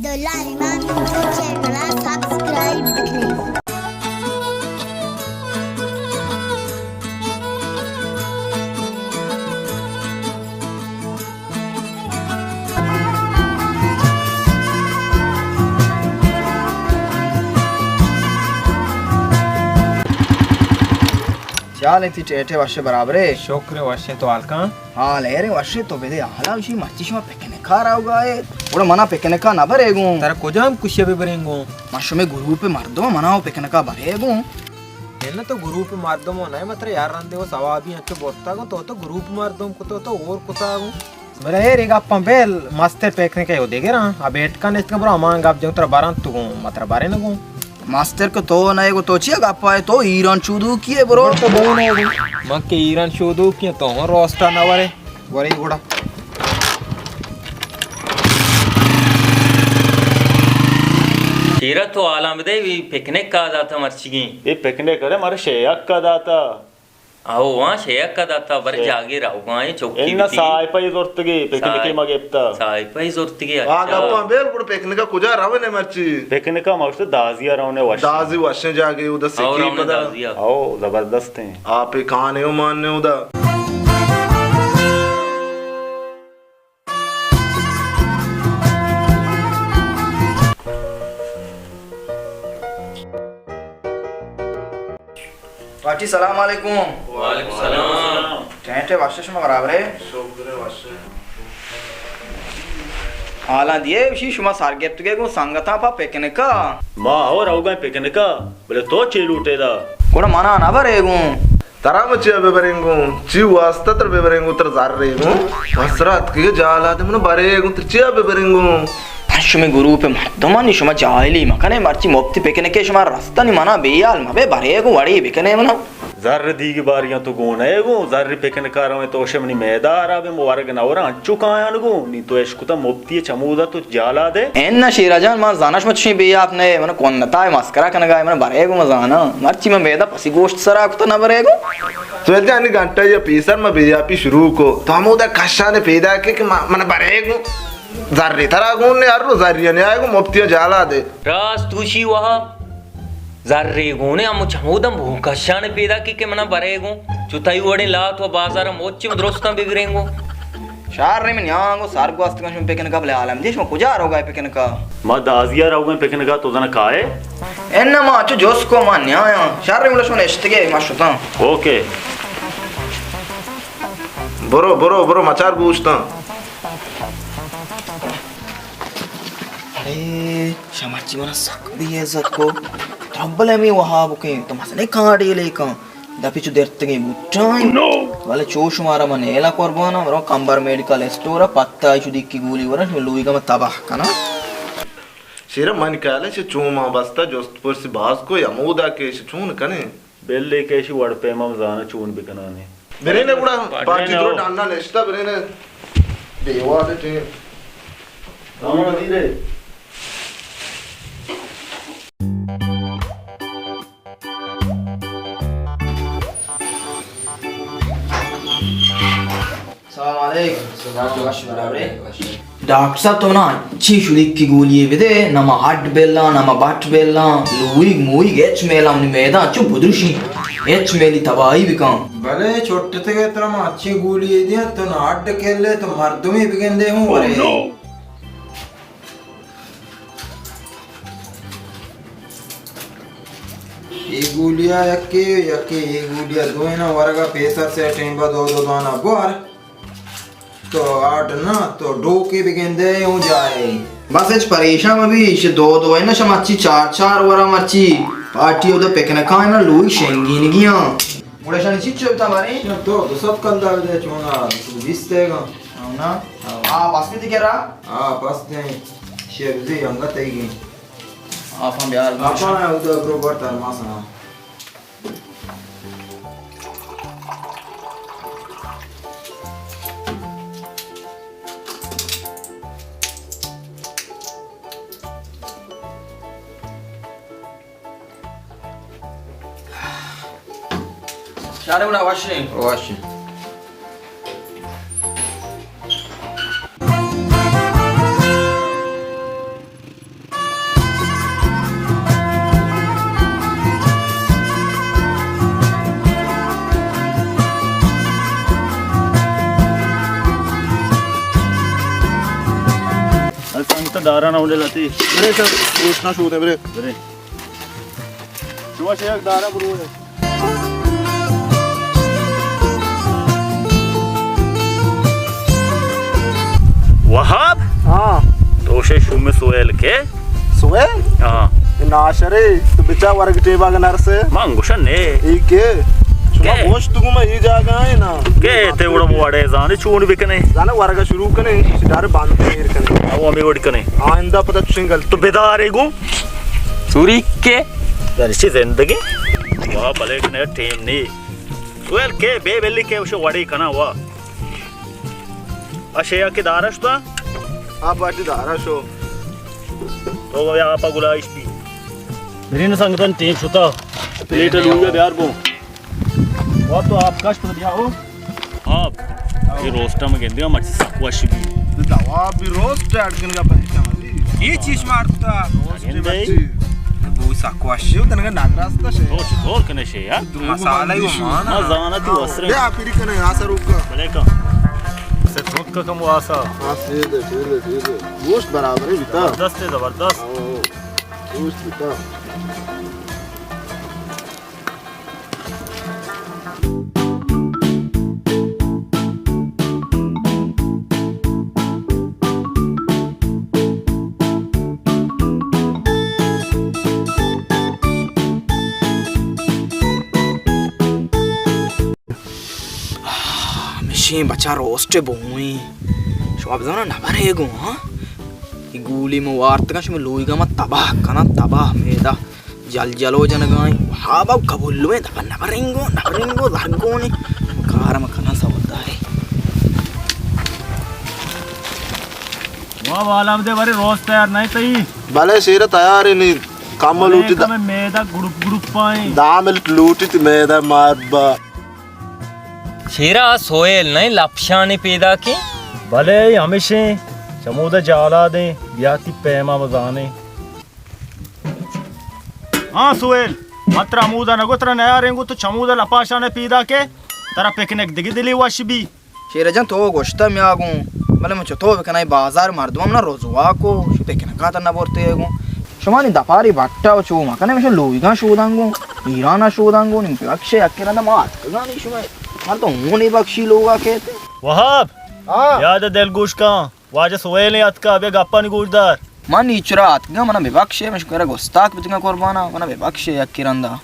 عبداللہ امام YouTube channel ءَ سبسکرائب بکنیں۔ چے حال اِنت؟ ٹیٹے وش برابرے؟ شکر وش، تو حال کن؟ حال ایریں وش، تو بدے حالا، وشی مرچی شما پکنک ءَ روگا ئے؟ گڑا منا پکنک ءَ نہ برے گوں؟ ترا کجام خوشی ببریں گوں؟ ما شمے گروپ مردم، منا و پکنک ءَ برے گوں؟ انا تو گروپ مردم و نہ، متر یار رندے و ثوابی انچو برتا گوں، تو تو گروپ مردم کتو، تو اور کتا گوں۔ بلے اے ری گپاں بیل، مستر پکنک ءَ دگراں، آ بیٹکا نیست کہ برو ہمان گپ جنگ ترا برنت تو گوں، متر برے نہ گوں۔ مستر کہ تو نئے گوں، تو چیا گپ ءَ ئے؟ تو ایران چودوکی ئے برو۔ تو بو نئے گوں۔ من کہ ایران چودوکی آں، تو ہوں روسٹا نہ ورے۔ ورے گڑا۔ شیرا تو حالاں بدے، وی پکنک کا داتا مرچیگیں؟ اے پکنک ارے مارے شیک کا داتا۔ آہو، ہاں، شیک کا داتا، بر اے۔ جاگے روگا ایں، چوکی اناں بیتی۔ سائپا ہی زرتگی، پکنکی سائ-، ما گپتا۔ سائپا ہی زرتگی، آ اچھا۔ گپاں بیل، گڑا پکنکا کجا رونے مرچی؟ پکنکا ما گوشت دازیا رونے وش۔ دازی وشیں جاگے، اودا او سکی رونے پدا۔ دازیا۔ او، زبردست ایں۔ آپے کانے و ماننے اودا۔ پارٹی، سلام علیکم۔ وعلیکم السلام۔ ٹینٹ وش، شما برابرے؟ شکر وش۔ حالاں دیے، وشی شما سر گپتگے گوں سنگتاں پا پکنکا؟ ما ہو روگا پکنکا، بلے تو چے لوٹے دا؟ گڑا منا نہ برے گوں؟ ترا من چیا ببریں گوں؟ چی واسطہ تر ببریں گوں؟ تر زرے گوں؟ من سرا اتکگے جالا دے، من برے گوں، تر چیا ببریں گوں؟ پر شمے گروپ مردمانی، شما جاہلی مکنے، مرچی مپتی پکنکے شما رستنی، منا بے حال مبے، برے گوں وڑی بکنے منا۔ زر دیگی باریاں تو گون ئے گوں، زر پکنکا رویں تو شے منی میدہ ہرابیں، مو ورگ نہ وراں، انچو کایان گوں، نی تو اشکتا مپتی چمودا تو جالا دے۔ انا شیرا جان، من زاناں شما چشیں بے آپ نئے، من کونتا مسکرا کنگا، من برے گوں من زاناں، مرچی من میدہ پسی گوشت سرا کتا نہ برے گوں۔ تو یل جانی گھنٹہ یا پیسر ما بے آپی شروع کو، تو ہمودا کشانے پیدا کے کہ ما-، من برے گوں۔ زری ترا گون نے، ہر روز زری نے آئے گوں، مپتی جالا دے۔ راست گوشی وہا، زری گون نے، ہمو چمودم بو کشانے پیدا کے کہ منا برے گوں۔ چو تئی وڑیں لات و بازار موچی درستاں بگریں گوں۔ شر، من نیاں گوں سر گوستگاں شما پکنکا، بلے عالم دی، شما کجا روگا پکنکا؟ ما دازیا روگا پکنکا، تو زنا کائے؟ انا ما چو جوس کو ما نیاں۔ شر، من شما نشتگے، ما شتاں۔ اوکے۔ برو، برو، برو، مچار گوشتاں۔ ارے، شما چی منا سک بے عزت کو۔ تربل ہمیں وہاب کیں، تو مزنے کاڑے لیکاں۔ دپی چو درتگیں بوٹاں۔ بلے چو شمارا من نیلا قربانا، برو کمبر میڈیکل اسٹورا، پتا چو دیکی گولی ورا، شما لویگا من تباہ کنا۔ شیرا من کالے چہ چو ما بستا جست پرسی باز کو، ہمودا کہ چہ چون کنے؟ بلے کہ ایشی وڑ پیما ہم زاناں چون بکنانے۔ برینے گڑا پارٹی درو ڈانا نشتا، برینے دیوال ٹیم۔ ہاں، وزیرے۔ سلام علیکم۔ سلام۔ ڈاکٹر صاحب، تو منا انچیں شدیکی گولی یے بدے، نہ ما ہڈ بیلاں، نہ ما بٹ بیلاں، لوئیگ موئیگ ہچ میلاں، منی میداں انچو بدرشی، ہچ میلی تباہی بکن۔ بلے چٹتگے ترا ما انچیں گولی یے دیاں، تو نہ ہڈ کلے، تو مردمے بگندے ہوں ورے۔ اے گولیا یکے، یکے اے گولیا، دوئیناں ورگا پیسر سے ٹیم با دو دو دانا بوار۔ تو آڈ نہ، تو ڈوکے بگندے اوں جائے۔ بس ہچ پریشان مبی، ایش دو دو ہے نا، شما چی چار چار ورا مرچی پارٹی اودا پکنکا ہے نا، لوئی شنگینگیاں۔ گڑا شانی چی چلتا بارے؟ تو دو سد کلدار دے چونا، تو بیست ہے گا۔ ہاں نا؟ ہاں۔ آ، بس بھی دیگه را؟ آ، بس دیں۔ شیرزی انگت ایگی۔ آپاں بیار۔ آپاں اودا برو بر ترماساں۔ شارے گڑا وشیں۔ وشیں۔ دارا نہ اونڈے لاتی۔ برے سر، روشنا شودے، برے۔ برے۔ شما شیخ دارا برو۔ وہاب؟ ہاں۔ تو شے شوم سویل کے؟ سویل؟ ہاں۔ اے ناشرے، تو بچا ورگ ٹیبا نرسے۔ من گوشن نے۔ ای کے؟ شما کے؟ گوشت گو ما ای جاگا ہے نا۔ کے تے وڑا وڑے زانے چون بکنے؟ زانے ورگا شروع کنے، سیدھارے باندھ ایر کنے۔ او ہمیں وڑ کنے۔ آئندہ پتہ چشیں گل۔ تو بدارے گو۔ سوری کے؟ یار، اسی زندگی۔ واہ، بلے کنے ٹیم نی۔ سویل کے بے بلی کے اسے وڑی کنا واہ۔ اشیا کے دارش تا؟ آپ باٹی دارا شو۔ تو یا آپ گلائش پی۔ برین سنگتن ٹیم شتا۔ پلیٹ لوگا بیار بو۔ وہ تو آپ کش پر دیا ہو۔ آپ، یہ روسٹا میں گندگا مرچی سک وش بی۔ دوا بھی روسٹ ایڈ کنگا پہلے کیا مزی؟ یہ چیز مارتا۔ گندے۔ بو سک وش۔ یہ تنگا ناگراست شے۔ تو چطور کنے شے یار؟ مسالہ ہی مان۔ ما زانتی وسرے۔ بیا پھری کنے آسا روکا۔ بلے کا۔ سے تھوک کا کم واسا۔ ہاں، سیر دے، سیر دے، سیر دے۔ گوشت برابر ہے بیتا۔ زبردست ہے، زبردست۔ ہاں، گوشت بیتا۔ ہمشیں بچا روسٹ بوئیں۔ شما بزانا نبرے گوں، ہاں؟ ای گولی من وارتگاں، شمے لویگا من تباہ کناں، تباہ میدا۔ جل جلو جنگائیں۔ وہاب ءَ قبولویں، دپا نبرینگو، نبرینگو، زرگونی۔ کار من کناں سودا ہے۔ واہ، بالام دے بارے روز تیار نہیں تئی۔ بلے شیر تیار ہی نہیں۔ کم لوٹی دا۔ کم میدا گروپ گروپ پائیں۔ دہ منٹ لوٹی تی میدا مار با۔ شیرا سویل نہیں لپشانی پیدا کی۔ بلے ہمیشیں چمودا جالا دیں، بیاتی پیما بزانے۔ ہاں سویل، من ترا ہمودا نگو ترا نیارینگو، تو چمودا لپاشانے پیدا کے، ترا پکنک دگہ دلی وش بی۔ شیر جان تو گوشتا میا گوں، بلے من چطور بکناں، بازار مردم منا رزوا کو، شو پکنکا تا نبرتے گوں۔ شما نی دپاری بٹا و چو مکنے، مشو لویگاں شوداں گوں، ایرانا شوداں گوں، نی بخشے یکی رندا ما اتکگانی شما، مردم ہونی بخشی لوگا کہتے۔ وہاب، ہاں۔ یاد دل گوش کن۔ واجہ سویلیں اتکا، بیا گپانی گوش دار۔ من نیچرا اتکگاں، منا ببخشے، من شکرا گستاک بتگاں قربانا، منا ببخشے یکی رندا۔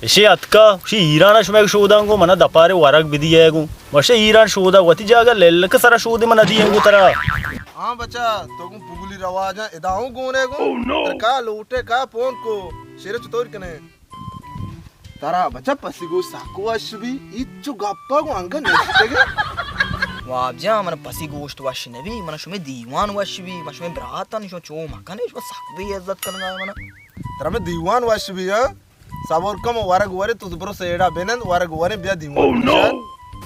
اشی اتکا، اشی ایرانا شمئے شوداں گوں، منا دپارے ورگ بدیئے گوں۔ مشے ایران شودا وتی جاگہ للک سرا شودے منا دیئے گوں ترا۔ ہاں بچا، تو گوں پگلی رواجاں ادا ہوں گونے گوں۔ ترا کا لوٹے کا پون کو، شیر چطور کنے؟ ترا بچا پسی گوشت سک وش بی، ہچو گپا گوں انگا نشتگے۔ واب جان، من پسی گوشت وش نبی، من شمے دیوان وش بی، من شمے براتن، شما چو مکنے، شما سک بے عزت کنگا منا۔ ترا میں دیوان وش بی، ہاں؟ صبر کم، ورگ ورے، تو برو سیڑا بنند، ورگ ورے بیا دیوان۔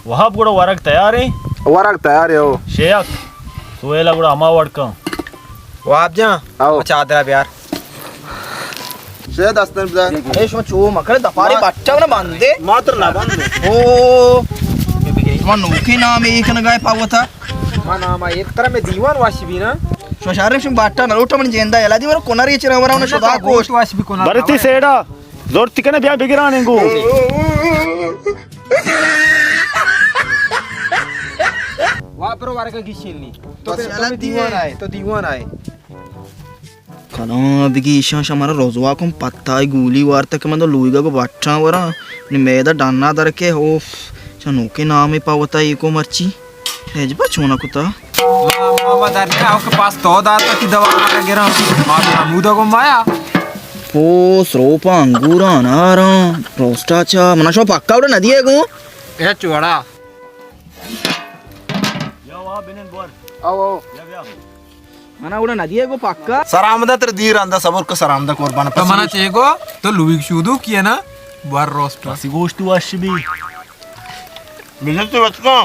وہاب گڑا ورگ تیار ہیں؟ ورگ تیار ہے، ہو۔ شیخ، سویلا گڑا ہما وڑ کن۔ واب جان، آؤ۔ چادرا بیار۔ شے دستن بزن۔ اے شما چو مکڑ دپاری بٹا نہ بندے۔ ماتر نہ بندے۔ او۔ شما نوکی نام ایک نگائے پاوتا۔ ما نام ایک طرح میں دیوان واشی بھی نا۔ شما شارے شما بٹا نہ لوٹا من جیندا یلا دیوار کناری چرا ورا شدا گوشت واشی بھی کنار۔ برتی سیڑا۔ زورتی کنے بیا بگرانیں گو۔ وا برو ورگا گیشینی۔ تو بس تو دیوان آئے، تو دیوان آئے۔ کلاں بگی ایشاں شا مارا رزوا کن، پتائی گولی وارتا کہ من تو لویگا گو بٹاں وراں۔ نی میدہ ڈنا در کے، اوف، چا نوکے نامے پا وتا ایکو مرچی۔ ہجبا چونا کتا؟ ما، ما، ما در نیا، اوکے پاس تو داتا کی دوا مارا گرا۔ ما تو ہمودا گو مایا۔ او سروپا انگورا انارا، روسٹا چا، منا شو پکا وڑا ندیے گو؟ اے چوڑا۔ یا وا بنن بور۔ آو، آو۔ یا بیا۔ منا وڑا ندیے گو پکا۔ سرامدا تر دیر اندا صبر کو سرامدا قربان۔ تو منا چے گو؟ تو لویگ شودو کیے نا؟ بور روسٹ۔ پسی گوشت وش بی۔ ملت وچکا۔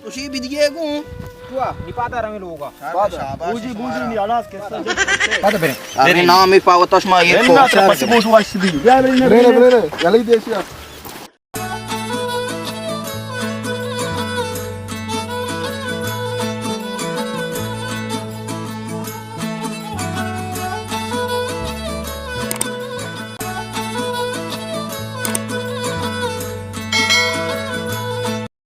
تو شی بدیے گو۔ تو آ، نی پادا رویں لوگا۔ پادا۔ بوجی، بوجی، نی آلاس کسا۔ پادا برے۔ ارے نام ہی پاوتا شما یہ کو۔ پسی گوشت وش بی۔ بیا برے، برے، برے، برے۔ یلی دیشیا۔